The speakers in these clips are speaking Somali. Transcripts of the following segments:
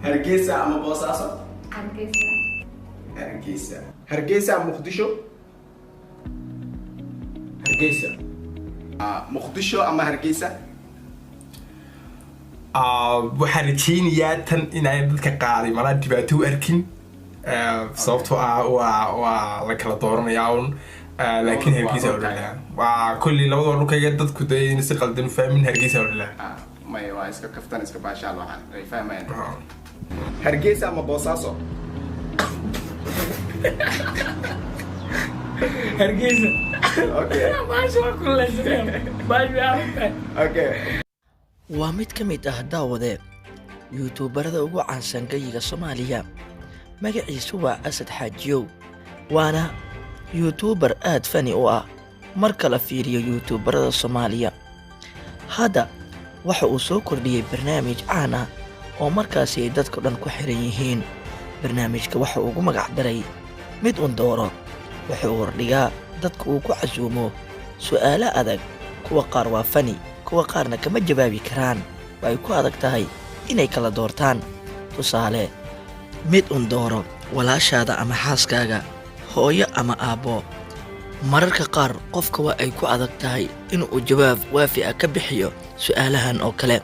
Hargeysa ama Boosaaso? Hargeysa. Hargeysa. Hargeysa ama Muqdisho? Hargeysa. Ah, Muqdisho ama Hargeysa? Ah, waxaan rajeynayaa tan inaan dadka qaaday malaa dhibaato u arkin. Sababtoo ah waa la kala dooranayaa un. Laakiin Waa Hargeysa dhulkaaga. odhan lahaa. Waa kulli labadaba dhulkayga, dadku dee in si qaldan u fahmin, Hargeysa odhan lahaa. Ah, maya, waa iska kaftan, iska baashaal, waxaan ay fahmayaan. Hargeysa ama Boosaaso? Hargeysa. Okay. Baasha waa kululeysanaya, baash way adag tahay. Okay. Waa mid ka mid ah, daawade, yuutuubarada ugu caansan gayiga Soomaaliya. Magaciisu waa Asad Xaajiyow, waana yuutuubar aad fani u ah marka la fiiriyo yuutuubarada Soomaaliya. Hadda waxa uu soo kordhiyey barnaamij caan ah oo markaasi ay dadka dhan ku xiran yihiin. Barnaamijka waxa uu ugu magac daray "Mid un dooro". Wuxuu hordhigaa dadka uu ku casuumo su'aalo adag. Kuwa qaar waa fani, kuwa qaarna kama jawaabi karaan, oo ay ku adag tahay inay kala doortaan. Tusaale, mid un dooro: walaashaada ama xaaskaaga, hooyo ama aabbo. Mararka qaar qofka waa ay ku adag tahay inuu jawaab waafi ah ka bixiyo su'aalahan oo kale.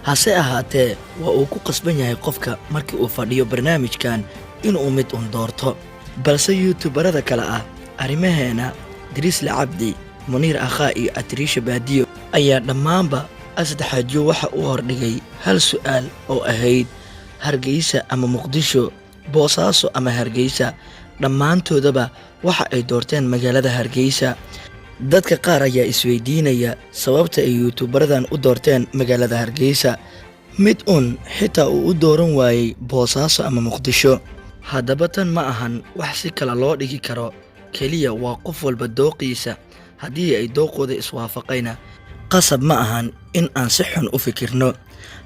Hase ahaatee, waa uu ku qasban yahay qofka markii uu fadhiyo barnaamijkan inuu mid un doorto. Balse yuutubarada kale ah arrimaheena Drisle Cabdi, Muniir Akhaa iyo Atriisha Baadiyo ayaa dhammaanba Asad Xaajiyo waxa uu hordhigay hal su'aal oo ahayd Hargeysa ama Muqdisho, Boosaaso ama Hargeysa. Dhammaantoodaba waxa ay doorteen magaalada Hargeysa. Dadka qaar ayaa isweydiinaya sababta ay yuutubaradan u doorteen magaalada Hargeysa, mid un xitaa uu u dooran waayey Boosaaso ama Muqdisho. Haddaba tan ma ahan wax si kale loo dhigi karo, keliya waa qof walba dooqiisa. Haddii ay dooqooda iswaafaqayna, qasab ma ahan in aan si xun u fikirno.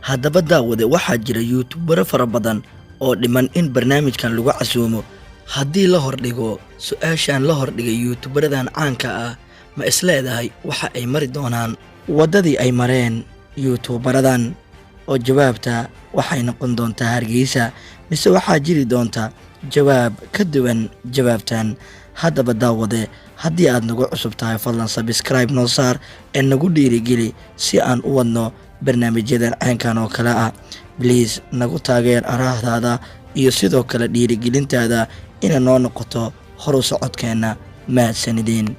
Haddaba daawade, waxaa jira yuutubaro fara badan oo dhiman in barnaamijkan lagu casuumo. Haddii la hordhigo su-aashan la hordhigay yuutubaradan caanka ah, ma isleedahay waxa ay mari doonaan waddadii ay mareen yuutubaradan oo jawaabta waxay noqon doontaa Hargeysa, mise waxaa jiri doonta jawaab ka duwan jawaabtan? Haddaba daawade, haddii aad nagu cusub tahay, fadlan subscribe noo saar ee nagu dhiirigeli si aan u wadno barnaamijyadan caynkan oo kale ah. Please nagu taageer araahdaada iyo sidoo kale dhiirigelintaada inay noo noqoto horu socodkeenna. Mahadsanideen.